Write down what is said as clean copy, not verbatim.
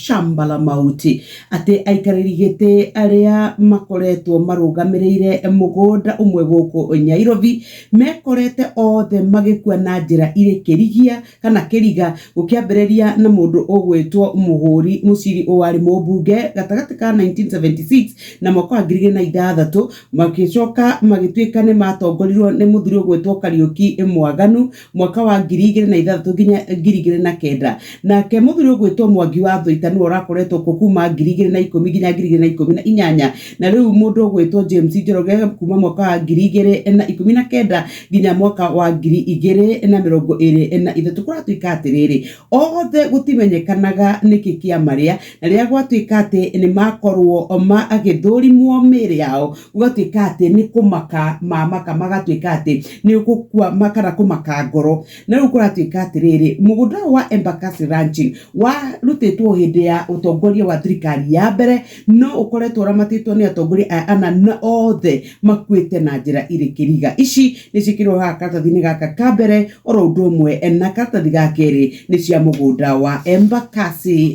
Shamba la Mauti, atĩ aikarĩri gĩtĩ arĩa makoretwo marũgamĩrĩire mũgũnda ũmwe gũkũ Nyairobi mekorete othe magĩkua na njĩra irĩ kĩrigia kana kĩriga, gũkĩambĩrĩria na mũndũ ũgwĩtwo Mũhũri Mũciri warĩ mũmbunge gatagatĩ ka 1976 na mwaka wa 2006, magĩcoka magĩtuĩka nĩ matongorirwo nĩ mũthuri ũgwĩtwo Kariũki Mwaganu mwaka wa 2006 nginya 2009. Nake mũthuri ũgwĩtwo Mwangi wa Thũita nĩwe ũrakoretwo kuo kuma 2010 nginya 2018, na rĩu mũndũ ũgwĩtwo James Njoroge kuma mwaka wa 2019 nginya mwaka wa 2023. Kũratuĩka atĩrĩrĩ, othe gũtimenyekanaga nĩkĩ kĩa marĩa, na rĩrĩa gwatuĩka atĩ nĩ makorwo magĩthũrimwo mĩĩrĩ yao, gũgatuĩka atĩ nĩ kũmaka mamaka, magatuĩka atĩ nĩ gũkua kana kũmaka ngoro. Na rĩu kũratuĩka atĩrĩrĩ, mũgũnda ũyũ wa Embakasi Ranching warutĩtwo hĩndĩ ya ũtongoria wa thirikari ya mbere, no ũkoretwo ũramatĩtwo nĩ atongoria aya ana na othe makuĩte na njĩra irĩ kĩriga. Ici nĩ ciĩkĩrwo haha karatathi-inĩ gaka ka mbere, oro ũndũ ũmwe na karatathi ga kerĩ nĩ cia mũgũnda wa Embakasi.